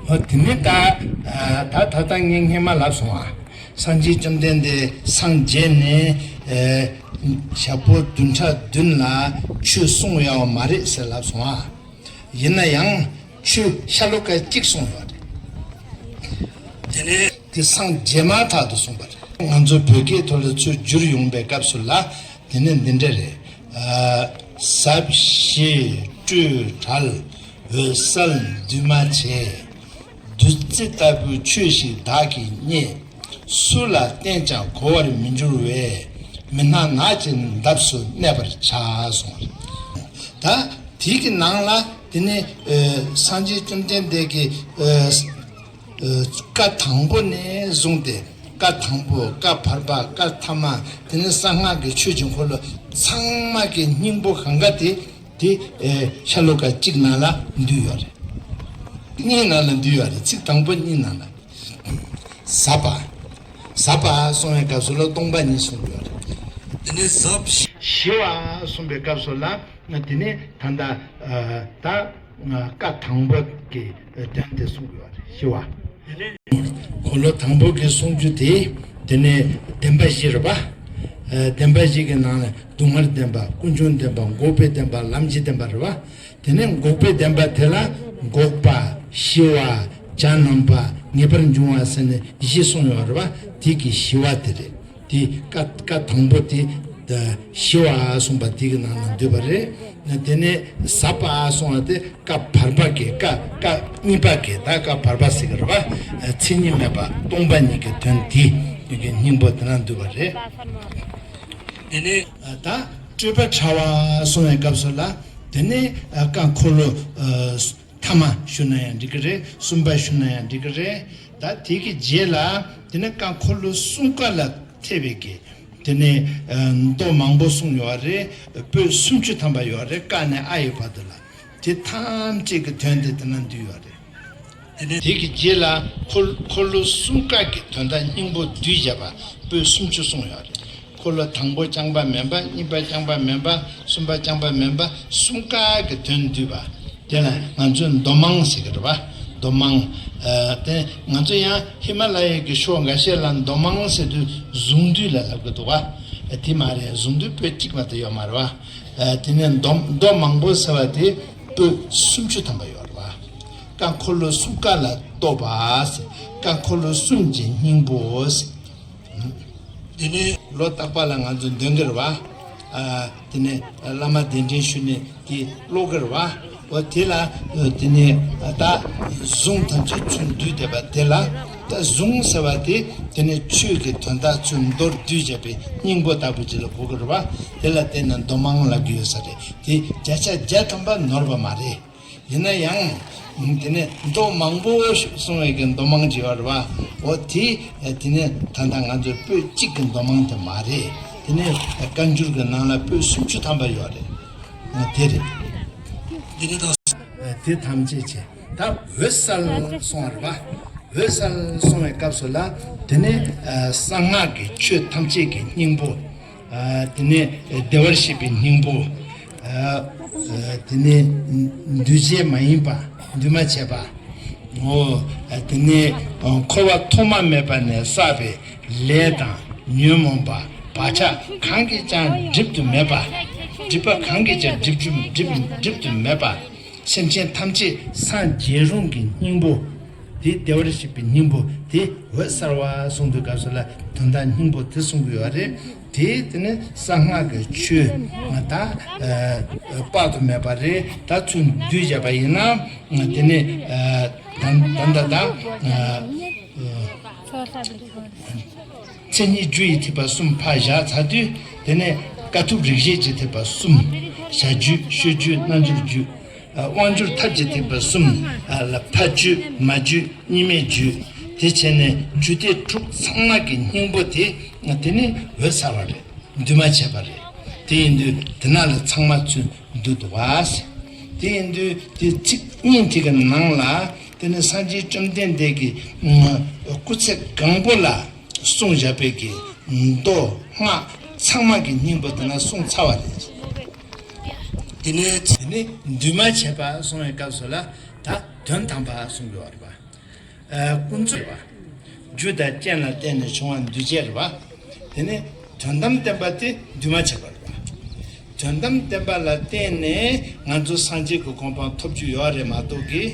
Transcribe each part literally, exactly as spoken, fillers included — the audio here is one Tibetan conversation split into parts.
ཨོ་དེ་ནས་ད་ད་ད་ལྟ་ངས་སྔས་མ་ལབ་སོང་ཨ། སངས་རྒྱས་བཅོམ་ལྡན་འདས་སངས་རྒྱས་ནས་ཞག་པོ་བདུན་ཕྲག་བདུན་ལ་ཆོས་གསུང་ཡོད་མ་རེད་ཟེར་ལབ་སོང་ཨ། ཡིན་ན་ཡང་ཆོས་ཤ་ལོ་ཀ་གཅིག་གསུངས་ཡོད་རེད། དེ་ནས་དེ་སངས་རྒྱས་མ་ཐག་ཏུ་གསུངས་པ་རེད། ང་ཚོ་བོད་སྐད་ཐོག་ལ་ཚུར་བསྒྱུར་ཡོང་པའི་སྐབས་སུ་ལ་དེ་ནས་འདི་འདྲ་རེད། ཟབ་ཞི་སྤྲོས་བྲལ་འོད་གསལ་འདུས་མ་བྱས། བདུད་རྩི་ལྟ་བུའི་ཆོས་ཤིག་བདག་གིས་རྙེད། སུ་ལ་བསྟན་ཀྱང་གོ་བར་མི་འགྱུར་བས། མི་སྣང་ནགས་ཀྱི་འདབས་སུ་གནས་པར་བྱ་གསུངས། ད་དེའི་གི་ནང་ལ་དེ་ནི་ཨ་སངས་རྒྱས་བཅོམ་ལྡན་འདས་ཀྱི་ཨ་ཨ་བཀའ་དང་པོ་ནས་བཟུང་སྟེ་བཀའ་དང་པོ་བཀའ་བར་པ་བཀའ་ཐ་མ་དེ་ནི་གསང་སྔགས་ཀྱི་ཆོས་ཀྱི་འཁོར་ལོ་ཚང་མ་གི་སྙིང་པོ་གང་ག་དེ་དེ་ཨ་ཤ་ལོ་ཀ་གཅིག་ནང་ལ་འདུས་ཡོད་རེད། གཉིས་ནང་ལ་འདུས་ཡོད་རེད། ཚིག་དང་པོ་གཉིས་ནང་ལ། ཟབ་པ། ཟབ་པ་གསུང་བའི་སྐབས་སུ་ལ་སྟོང་པ་ཉིད་གསུངས་ཡོད་རེད། དེ་ནས་ཟབ་ཞི་བ་གསུང་བའི་སྐབས་སུ་ལ་དེ་ནས་ད་ལྟ་ད་བཀའ་དང་པོ་གི་དོན་དེ་གསུངས་ཡོད་རེད། ཞི་བ། འཁོར་ལོ་དང་པོ་གི་གསུང་རྒྱུ་དེ་དེ་ནས་བདེན་པ་བཞི་རེད་པ། བདེན་པ་བཞི་གི་ནང་ནས་སྡུག་བསྔལ་བདེན་པ། ཀུན་འབྱུང་བདེན་པ། འགོག་པའི་བདེན་པ། ལམ་གྱི་བདེན་པ་རེད་པ། དེ་ནས་འགོག་པའི་བདེན་པ་དེ་ལ་འགོག་པ། ཞི་བ། གྱ་ནོམ་པ། ངེས་པར་འབྱུང་བ་ཟེར་ནས་བཞི་གསུངས་ཡོད་རེད་པ། དེ་གི་ཞི་བ་དེ་རེད། དེ་བཀའ་བཀའ་དང་པོ་དེ་ཞི་བ་གསུངས་པ་དེ་གི་ནང་ན་འདུས་པ་རེད། དེ་ནས་ཟབ་པ་གསུངས་པ་དེ་བཀའ་བར་པ་གི་བཀའ་བཀའ་གཉིས་པ་གི་ད་བཀའ་བར་པ་ཟེར་གི་རེད་པ། མཚན་ཉིད་མེད་པ་སྟོང་པ་ཉིད་ཀྱི་དོན་དེ་གི་སྙིང་པོ་དེ་ན་འདུས་པ་རེད། དེ་ནས་ད་སྤྲོས་པ་བྲལ་བ་གསུང་བའི་སྐབས་སུ་ལ་དེ་ནས་བཀའ་འཁོར་ལོ་ཐ་མ་ཞུ་ན་ཡང་འགྲིག་གི་རེད། གསུམ་པ་ཞུ་ན་ཡང་འགྲིག་གི་རེད། ད་དེ་གི་རྗེས་ལ་དེ་ནས་བཀའ་འཁོར་ལོ་གསུམ་ཀ་ལ་ཐེ་བའི་གི་དེ་ནས་མདོ་མང་པོ་གསུངས་ཡོད་རེད། པོད་སུམ་ཅུ་ཐམ་པ་ཡོད་རེད། ཀ་ནས་ཨ་ཡི་བར་དུ་ལ། དེ་ཐམས་ཅད་ཀྱི་དོན་དེ་དེ་ན་འདུས་ཡོད་རེད། དེ་ནས་དེ་གི་རྗེས་ལ་འཁོར་འཁོར་ལོ་གསུམ་ཀ་གི་དོན་དག་སྙིང་པོ་བསྡུས་བྱས་པ་པོད་སུམ་ཅུ་གསུངས་ཡོད་རེད། འཁོར་ལོ་དང་པོ་རྐྱང་པ་མིན་པ། གཉིས་པ་རྐྱང་པ་མིན་པ། གསུམ་པ་རྐྱང་པ་མིན་པ། གསུམ་ཀ་གི་དོན་བསྡུས་པ། དེ་ལ་ང་ཚོས་མདོ་མང་ཟེར་གི་རེད་པ། མདོ་མང་། ཨ་དེ་ང་ཚོ་ཡང་ཧི་མ་ལ་ཡའི་གི་ཕྱོགས་འགའ་ཤས་ལ་མདོ་མང་ཟེར་དུས་གཟུངས་འདུས་ལ་ལབ་གི་འདུག་ག་དེ་མ་རེད། གཟུངས་འདུས་པོད་གཅིག་མ་གཏོགས་ཡོད་མ་རེད་པ། ཨ་དེ་ནས་མདོ་མདོ་མང་པོ་ཟེར་བ་དེ་པོད་སུམ་ཅུ་ཐམ་པ་ཡོད་རེད་པ། བཀའ་འཁོར་ལོ་གསུམ་ཀ་ལ་གཏོགས་པ་ཟེར། བཀའ་འཁོར་ལོ་གསུམ་གྱི་སྙིང་པོ་ཟེར། དེ་ནས་ལོ་རྟག་པ་ལ་ང་ཚོ་འདོན་གི་རེད་པ། ཨ་དེ་ནས་བླ་མ་གདན་འདྲེན་ཞུས་ནས་དེ་ཀློག་གི་རེད་པ། འོ་དེ་ལ་དེ་ནས་ད་གཟུངས་ཐམས་ཅད་ཚུར་བསྡུས་བསྡད་པ་དེ་ལ། ད་གཟུངས་ཟེར་བ་དེ་དེ་ནས་ཆོས་ཀྱི་དོན་དག་ཚུར་མདོར་བསྡུས་བྱས་པའི་སྙིང་པོ་ལྟ་བུ་ཅིག་ལ་གོ་གི་རེད་པ། དེ་ལ་བརྟེན་ནས་མདོ་མང་ལབ་ཀྱི་ཡོད་ས་རེད། དེ་བརྒྱ་ཆ་བརྒྱ་ཐམ་པ་ནོར་བ་མ་རེད། ཡིན་ན་ཡང་དེ་ནས་མདོ་མང་པོ་གསུང་བའི་གི་མདོ་མང་ཅིག་ཡོད་རེད་པ། འོ་དེ་དེ་ནས་ད་ལྟ་ང་ཚོའི་པོད་གཅིག་གི་མདོ་མང་དེ་མ་རེད། དེ་ནས་བཀའ་འགྱུར་གྱི་ནང་ལ་པོད་སུམ་ཅུ་ཐམ་པ་ཡོད་རེད། འོ་དེ་རེད། དེ་ནས་ད་དེ་ཐམས་ཅད་བྱས། ད་འོད་གསལ་གསུང་བ་རེད་པ། འོད་གསལ་གསུང་བའི་སྐབས་སུ་ལ་དེ་ནས་གསང་སྔགས་ཀྱི་ཆོས་ཐམས་ཅད་ཀྱི་སྙིང་པོ། དེ་ནས་བདེ་བར་གཤེགས་པའི་སྙིང་པོ། དེ་ནས་འདུས་བྱས་མ་ཡིན་པ། འདུས་མ་བྱས་པ། འོ། དེ་ནས་འཁོར་བ་ཐོག་མ་མེད་པ་ནས་བསགས་པའི་ལས་དང་ཉོན་མོངས་པ་བག་ཆགས་གང་གིས་ཀྱང་སྒྲིབ་ཏུ་མེད་པ། སྒྲིབ་པ་གང་གིས་ཀྱང་སྒྲིབ་སྒྲིབ་སྒྲིབ་ཏུ་མེད་པ། སེམས་ཅན་ཐམས་ཅད་སངས་རྒྱས་རུང་གི་སྙིང་པོ། དེ་བདེ་བར་གཤེགས་པའི་སྙིང་པོ་དེ་འོད་གསལ་བ་གསུང་དུས་སྐབས་སུ་ལ་དོན་དག་སྙིང་པོ་དེ་གསུང་གི་ཡོད་རེད། དེ་དེ་ནི་གསང་སྔགས་ཀྱི་ཆོས་ང་ད་དཔག་ཏུ་མེད་པ་རེད། ད་ཚུར་བསྡུས་བྱས་པ་ཡིན་ན་དེ་ནི་ད་ད་ད་ད། མཚན་ཉིད་རྒྱུ་ཡི་ཐེག་པ་གསུམ་ཕར་བཞག་ཚར་དུས། དེ་ནས་དཀའ་ཐུབ་རིག་བྱེད་ཀྱི་ཐེག་པ་གསུམ། བྱ་རྒྱུད་སྤྱོད་རྒྱུད་རྣལ་འབྱོར་རྒྱུད། དབང་སྒྱུར་ཐབས་ཀྱི་ཐེག་པ་གསུམ། ལ་ཕ་རྒྱུད་མ་རྒྱུད་གཉིས་མེད་རྒྱུད། དེ་བྱས་ནས་རྒྱུད་སྡེ་དྲུག་ཚང་མ་གི་སྙིང་པོ་དེ་དེ་ནི་འོད་གསལ་བ་རེད། འདུས་མ་བྱས་པ་རེད། དེ་ཡིན་དུས་དེ་ན་ལ་ཚང་མ་ཚུར་འདུས་འདུག་པ། དེ་ཡིན་དུས་དེ་ཚིག་གཉིས་དེ་གི་ནང་ལ་དེ་ནི་སངས་རྒྱས་བཅོམ་ལྡན་འདས་ཀྱི་སྐུ་ཚེ་གང་པོ་ལ། གསུངས་བཞག་པའི་གི་མདོ་སྔགས་ཚང་མ་གི་སྙིང་པོ་དེ་ན་གསུངས་ཚར་བ་རེད། དེ་ནས་དེ་ནས་འདུས་མ་བྱས་པ་གསུང་བའི་སྐབས་སུ་ལ་ད་དོན་དམ་པ་གསུང་དགོས་པ་རེད་པ། ཨ། ཀུན་རྫོབ་རེད་བ། རྒྱུ་དང་རྐྱེན་ལ་བརྟེན་ནས་བྱུང་བ་འདུས་བྱས་རེད་བ། དེ་ནས་དོན་དམ་བདེན་པ་དེ་འདུས་མ་བྱས་པ་རེད་བ། དོན་དམ་བདེན་པ་ལ་བརྟེན་ནས་ང་ཚོ་སངས་རྒྱས་ཀྱི་གོ་འཕང་ཐོབ་རྒྱུ་ཡོད་རེད་མ་གཏོགས་ཀྱི།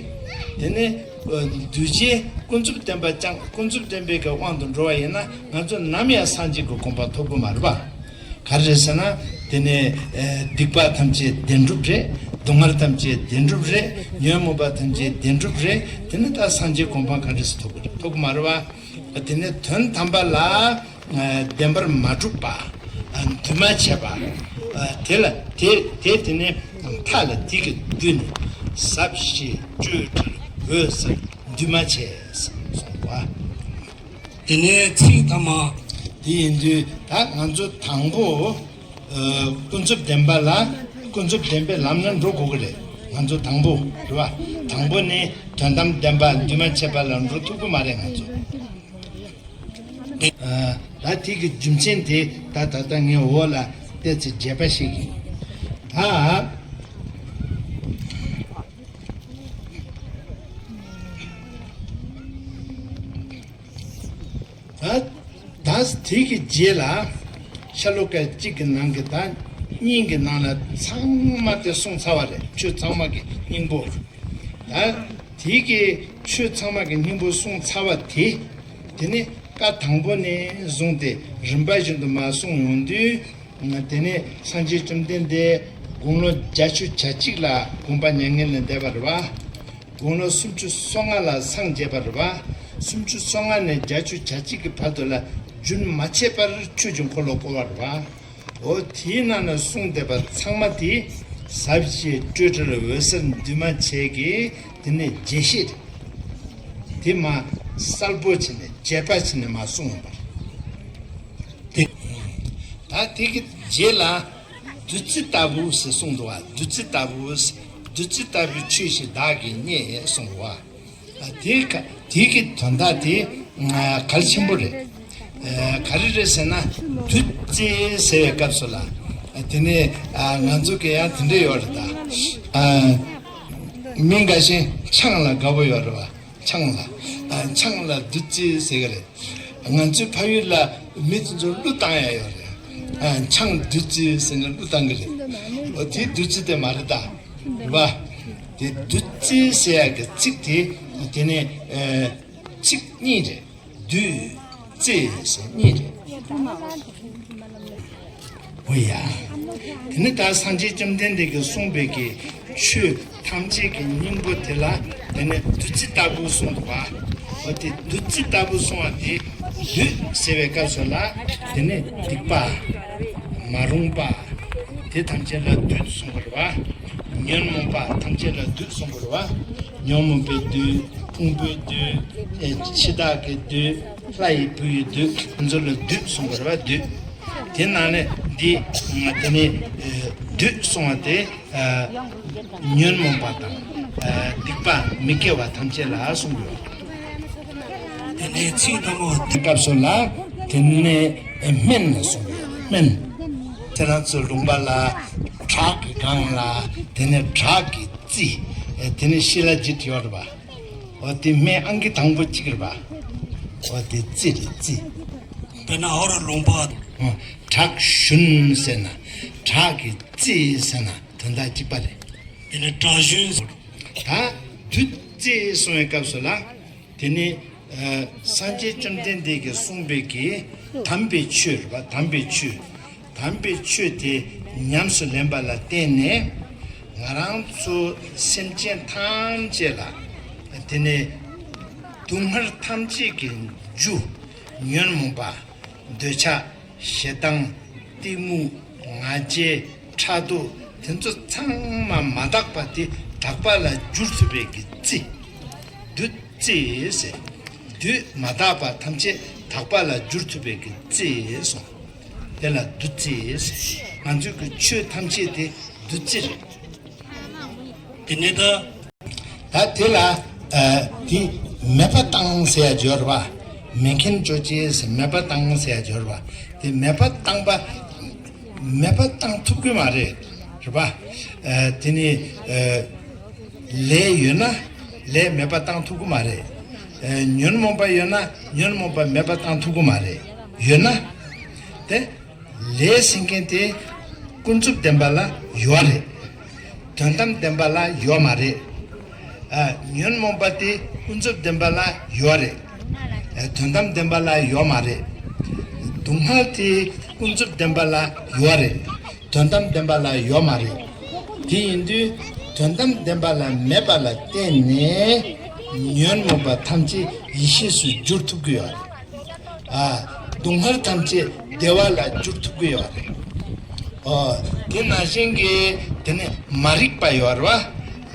དེ་ནས་ཨ། འདུས་བྱས་ཀུན་རྫོབ་བདེན་པ་ཀྱང་ཀུན་རྫོབ་བདེན་པའི་གི་དབང་དུ་འགྲོ་བ་ཡིན་ན་ང་ཚོ་ནམ་ཡང་སངས་རྒྱས་ཀྱི་གོ་འཕང་ཐོབ་གི་མ་རེད་པ། ག་རེ་རེད་ཟེར་ན། དེ་ནས་ཨ། སྡིག་པ་ཐམས་ཅད་བདེན་གྲུབ་རེད། སྡུག་བསྔལ་ཐམས་ཅད་བདེན་གྲུབ་རེད། ཉོན་མོངས་པ་ཐམས་ཅད་བདེན་གྲུབ་རེད། དེ་ནས་ད་སངས་རྒྱས་གོ་འཕང་ག་འདྲ་སེ་ཐོབ་གི་རེད། ཐོབ་གི་མ་རེད་པ། དེ་ནས་དོན་དམ་པ་ལ་ཨ། བདེན་པར་མ་གྲུབ་པ། ཨ། འདུས་མ་བྱས་པ། ཨ། དེ་ལ་དེ་དེ་དེ་ནས་མཐའ་ལ་དེ་གིས་བསྡུས་ནས་ཟབ་ཞི་སྤྲོས་བྲལ་འོད་གསལ་འདུས་མ་བྱས་གསུངས་པ། དེ་ནས་ཚིག་ཐ་མ་དེ་ཡིན་དུས་ད་ང་ཚོ་དང་པོ་ཨ། ཀུན་རྫོབ་བདེན་པ་ལ་ཀུན་རྫོབ་བདེན་པའི་ལམ་ལ་འགྲོ་དགོས་ཀྱི་རེད། ང་ཚོ་དང་པོ་རེད་བ། དང་པོ་ནི་དོན་དམ་བདེན་པ་འདུས་མ་བྱས་པ་ལ་འགྲོ་ཐུབ་ཀྱི་མ་རེད་ང་ཚོ། ཨ། ད་དེ་གི་རྒྱུ་མཚན་དེ་ད་ད་ལྟ་ངས་འོག་ལ་བལྟས་ཚེ་རྒྱས་པ་ཞིག་ཡིན། ད་ད་ད་དེ་གི་རྗེས་ལ་ཤྭ་ལོ་ཀ་གཅིག་གི་ནང་གི་ད་སྙིང་གི་ནང་ལ་ཚང་མ་དེ་གསུངས་ཚར་བ་རེད། ཆོས་ཚང་མ་གི་སྙིང་པོ། ད་དེ་གི་ཆོས་ཚང་མ་གི་སྙིང་པོ་གསུངས་ཚར་བ་དེ། དེ་ནས་བཀའ་དང་པོ་ནས་བཟུང་སྟེ་རིམ་པ་བཞིན་དུ་མར་གསུངས་ཡོང་དུས། དེ་ནས་སངས་རྒྱས་བཅོམ་ལྡན་འདས་དགུང་ལོ་བརྒྱད་ཅུ་གྱ་གཅིག་ལ་དགོངས་པ་མྱ་ངན་ལས་འདས་པ་རེད་བ། དགུང་ལོ་སུམ་ཅུ་སོ་ལྔ་ལ་སངས་རྒྱས་པ་རེད་བ། སུམ་ཅུ་སོ་ལྔ་ནས་བརྒྱད་ཅུ་གྱ་གཅིག་གི་བར་དུ་ལ་རྒྱུན་མ་ཆད་པར་ཆོས་ཀྱི་འཁོར་ལོ་བསྐོར་བ་རེད་བ། འོ་དེའི་ནང་ན་གསུངས་བསྡད་པ་ཚང་མ་དེ་ཟབ་ཞི་སྤྲོས་བྲལ་འོད་གསལ་འདུས་མ་བྱས་ཀྱི་དེ་ནས་རྒྱས་བཤད་དེ་མ་གསལ་པོ་བྱས་ནས་རྒྱས་པ་བྱས་ནས་མ་གསུངས་པར། དེ་ད་དེ་གི་རྗེས་ལ་བདུད་རྩི་ལྟ་བུ་ཟེར་གསུངས་འདུག་བ། བདུད་རྩི་ལྟ་བུ་ཟེར། བདུད་རྩི་ལྟ་བུའི་ཆོས་ཤིག་བདག་གིས་རྙེད་གསུངས་འདུག་བ། དེ་ག་དེ་གི་དོན་དག་དེ་གལ་ཆེན་པོ་རེད། ག་རེ་རེད་ཟེར་ན། བདུད་རྩི་ཟེར་བའི་སྐབས་སུ་ལ། དེ་ནས་ང་ཚོ་གི་ཡང་དེ་འདྲ་ཡོད་རེད་ད། མི་འགའ་ཞིག་ཆང་ལ་དགའ་པོ་ཡོད་རེད་བ། ཆང་ལ། ཆང་ལ་བདུད་རྩི་ཟེར་གི་རེད། ང་ཚོའི་ཕ་ཡུལ་ལ་མི་དེ་ཚོ་གླུ་བཏང་ཡ་ཡོད་རེད། ཆང་བདུད་རྩི་ཟེར་ནས་གླུ་བཏང་གི་རེད། འོ་དེ་བདུད་རྩི་དེ་མ་རེད་ད། རེད་བ། དེ་བདུད་རྩི་ཟེར་ཡ་གི་ཚིག་དེ་དེ་ནས་ཚིག་གཉིས་རེད། བདུད་རྩི་ཟེར་གཉིས་རེད། འོ་ཡ། དེ་ནི་ད་སངས་རྒྱས་བཅོམ་ལྡན་འདས་ཀྱིས་གསུངས་པའི་གི་ཆོས་ཐམས་ཅད་ཀྱི་སྙིང་པོ་དེ་ལ་དེ་ནི་བདུད་རྩི་ལྟ་བུ་གསུངས་འདུག་པ། འོ་དེ་བདུད་རྩི་ལྟ་བུ་གསུངས་པ་དེ་བདུད་ཟེར་བའི་སྐབས་སུ་ལ་དེ་ནི་སྡིག་པ། མ་རུངས་པ། དེ་ཐམས་ཅད་ལ་བདུད་གསུངས་པ་རེད་བ། ཉོན་མོངས་པ་ཐམས་ཅད་ལ་བདུད་གསུངས་པ་རེད་བ། ཉོན་མོངས་པའི་བདུད། ཕུང་པོའི་བདུད། ཨེ་འཆི་བདག་གི་བདུད། ལྷ་ཡི་བུ་ཡི་བདུད། ཁོ་ཚོ་ལ་བདུད་གསུངས་པ་རེད་བ། བདུད། དེ་ནང་ནས་འདི་དེ་ནས་ཨེ་བདུད་གསུངས་པ་དེ་ཨ་ཉོན་མོངས་པ་དང་ཨ་སྡིག་པ་མི་དགེ་བ་ཐམས་ཅད་ལ་གསུངས་ཡོད། དེ་ནས་ཚིག་དང་པོ་དེ་སྐབས་སུ་ལ་དེ་ནས་སྨན་ལ་གསུངས་ཡོད། སྨན། ཁྱེད་རང་ཚོའི་ལུང་པ་ལ་བྲག་གི་སྒང་ལ་དེ་ནས་བྲག་གི་རྩི། དེ་ནས་ཤི་ལ་ཇི་ཡོད་རེད་པ། འོ་དེ་སྨན་ཨང་ཀི་དང་པོ་གཅིག་རེད་པ། འོ་དེ་རྩི་རེད་རྩི། དཔེར་ན་ཨོ་ར་ལུང་པ། འོ་བྲག་ཞུན་ཟེར་ན། བྲག་གི་རྩི་ཟེར་ན་དོན་དག་གཅིག་པ་རེད། དེ་ནས་བྲག་ཞུན་ཟེར། ད་བདུད་རྩི་གསུང་བའི་སྐབས་སུ་ལ། དེ་ནི་ཨ་སངས་རྒྱས་བཅོམ་ལྡན་འདས་ཀྱིས་གསུངས་པའི་གི་དམ་པའི་ཆོས་རེད་པ། དམ་པའི་ཆོས། དམ་པའི་ཆོས་དེ་ཉམས་སུ་ལེན་པ་ལ་བརྟེན་ནས་ང་རང་ཚོ་སེམས་ཅན་ཐམས་ཅད་ལ་དེ་ནི་སྡུག་བསྔལ་ཐམས་ཅད་ཀྱི་རྒྱུ་ཉོན་མོངས་པ། འདོད་ཆགས། ཞེ་སྡང་། གཏི་མུག། ང་རྒྱལ། ཕྲག་དོག་དེ་ཚོ་ཚང་མ་མ་དག་པ་དེ་དག་པ་ལ་བསྒྱུར་ཐུབ་པའི་གི་རྩི། བདུད་རྩི་ཟེར། བདུད་མ་དག་པ་ཐམས་ཅད་དག་པ་ལ་བསྒྱུར་ཐུབ་པའི་གི་རྩི་གསུངས། དེ་ལ་བདུད་རྩི་ཟེར། ང་ཚོའི་གི་ཆོས་ཐམས་ཅད་དེ་བདུད་རྩི་རེད། དེ་ནས་ད། ད་དེ་ལ་ཨ་དེ་མེད་པ་བཏང་ཟེར་ཡ་སྦྱོར་བ། མེད་མཁན་ཅོ་ཅེས་ཟེར་མེད་པ་བཏང་ཟེར་ཡ་སྦྱོར་བ། དེ་མེད་པ་བཏང་པ། མེད་པ་བཏང་ཐུབ་ཀྱི་མ་རེད། རེད་པ། ཨ་དེ་ནི་ཨ་ལས་ཡོད་ན་ལས་མེད་པ་བཏང་ཐུབ་ཀྱི་མ་རེད། ཉོན་མོངས་པ་ཡོད་ན་ཉོན་མོངས་པ་མེད་པ་བཏང་ཐུབ་ཀྱི་མ་རེད། ཡོད་ན། དེ། ལས་ཟེར་མཁན་དེ་ཀུན་རྫོབ་བདེན་པ་ལ་ཡོད་རེད། དོན་དམ་བདེན་པ་ལ་ཡོད་མ་རེད། ཨ། ཉོན་མོངས་པ་དེ་ཀུན་རྫོབ་བདེན་པ་ལ་ཡོད་རེད། ཨ། དོན་དམ་བདེན་པ་ལ་ཡོད་མ་རེད། སྡུག་བསྔལ་དེ་ཀུན་རྫོབ་བདེན་པ་ལ་ཡོད་རེད། དོན་དམ་བདེན་པ་ལ་ཡོད་མ་རེད། དེ་ཡིན་དུས་དོན་དམ་བདེན་པ་ལ་མེད་པ་ལ་བརྟེན་ནས་ཉོན་མོངས་པ་ཐམས་ཅད་ཡེ་ཤེས་སུ་འགྱུར་ཐུབ་ཀྱི་ཡོད་རེད། ཨ། སྡུག་བསྔལ་ཐམས་ཅད་བདེ་བ་ལ་འགྱུར་ཐུབ་ཀྱི་ཡོད་རེད། ཨོ། དེ་ནང་བཞིན་གྱི་དེ་ནས་མ་རིག་པ་ཡོད་རེད་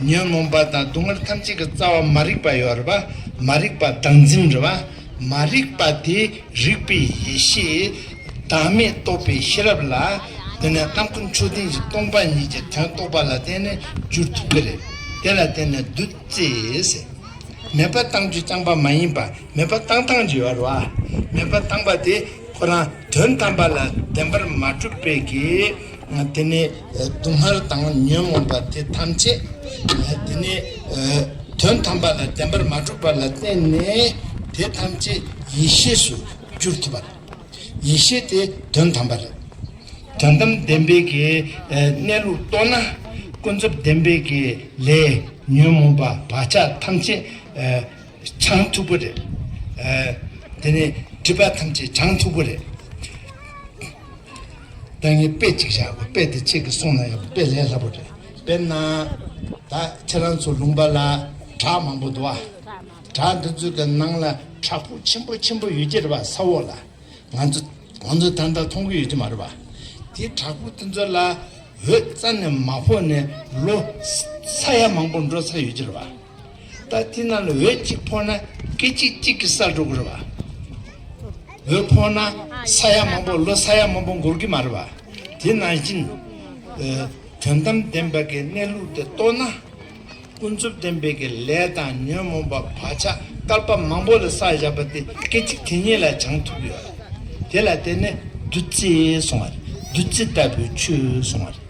བ། ཉོན་མོངས་པ་དང་སྡུག་བསྔལ་ཐམས་ཅད་ཀྱི་རྩ་བ་མ་རིག་པ་ཡོད་རེད་བ། མ་རིག་པ་བདག་འཛིན་རེད་བ། མ་རིག་པ་དེ་རིག་པའི་ཡེ་ཤེས་བདག་མེད་རྟོགས་པའི་ཤེས་རབ་ལ། དེ་ནས་རྣམ་ཀུན་མཆོག་ལྡན་གྱི་སྟོང་པ་ཉིད་ཀྱི་དོན་རྟོགས་པ་ལ་བརྟེན་ནས་འགྱུར་ཐུབ་ཀྱི་རེད། དེ་ལ་བརྟེན་ནས་བདུད་རྩི་ཟེར། མེད་པ་བཏང་རྒྱུ་རྐྱང་པ་མ་ཡིན་པ། མེད་པ་བཏང་སྟངས་ཀྱི་ཡོད་རེད་བ། མེད་པ་བཏང་པ་དེ་ཁོ་རང་དོན་དམ་པ་ལ་བདེན་པར་མ་གྲུབ་པའི་གི། དེ་ནས་སྡུག་བསྔལ་དང་ཉོན་མོངས་པ་དེ་ཐམས་ཅད། དེ་ནས་དོན་དམ་པ་ལ་བདེན་པར་མ་གྲུབ་པ་ལ་བརྟེན་ནས་དེ་ཐམས་ཅད་ཡེ་ཤེས་སུ་འགྱུར་ཐུབ་པ་རེད། ཡེ་ཤེས་དེ་དོན་དམ་པ་རེད། དོན་དམ་བདེན་པའི་གི་གནས་ལུགས་རྟོགས་ན་ཀུན་རྫོབ་བདེན་པའི་གི་ལས་ཉོན་མོངས་པ་བག་ཆགས་ཐམས་ཅད། བྱང་ཐུབ་པོ་རེད། ཨ། དེ་ནས་སྒྲིབ་པ་ཐམས་ཅད་བྱང་ཐུབ་པོ་རེད། ད་ངས་དཔེ་གཅིག་བཞག་གོ། དཔེ་དེ་ཁྱེད་ཀྱིས་གསུངས་ན་ཡག་པོ། དཔེ་ལས་སླ་པོ་རེད། དཔེར་ན། ད་ཁྱེད་རང་ཚོ་ལུང་པ་ལ་བྲག་མང་པོ་འདུག་ཨ། བྲག་འདི་ཚོ་གི་ནང་ལ་བྲག་ཕུག་ཆེན་པོ་ཆེན་པོ་ཡོད་ཀྱི་རེད་པ། ས་འོག་ལ། ང་ཚོ་ང་ཚོ་ད་ལྟ་མཐོང་གི་ཡོད་ཀྱི་མ་རེད་པ། དེ་བྲག་ཕུག་དེ་ཚོ་ལ་འོད་རྩ་ནས་མ་ཕོག་ནས་ལོ་ས་ཡ་མང་པོ་འགྲོ་ཚར་ཡོད་ཀྱི་རེད་པ། ད་དེ་ནང་ལ་འོད་གཅིག་ཕོག་ན་སྐད་ཅིག་གཅིག་གིས་བསལ་འགྲོ་གི་རེད་པ། འོད་ཕོག་ན་ས་ཡ་མང་པོ་ལོ་ས་ཡ་མང་པོ་འགོར་གྱི་མ་རེད་པ། དེ་ནང་བཞིན། ཨ། དོན་དམ་བདེན་པ་གི་གནས་ལུགས་དེ་རྟོགས་ན། ཀུན་རྫོབ་བདེན་པའི་གི་ལས་དང་ཉོན་མོངས་པ་བག་ཆགས་བསྐལ་པ་མང་པོ་ལ་བསགས་བཞག་པ་དེ་སྐད་ཅིག་དེ་ཉིད་ལ་བྱང་ཐུབ་ཡོད། དེ་ལ་བརྟེན་ནས་བདུད་རྩི་གསུང་བ་རེད། བདུད་རྩི་ལྟ་བུའི་ཆོས་གསུང་བ་རེད།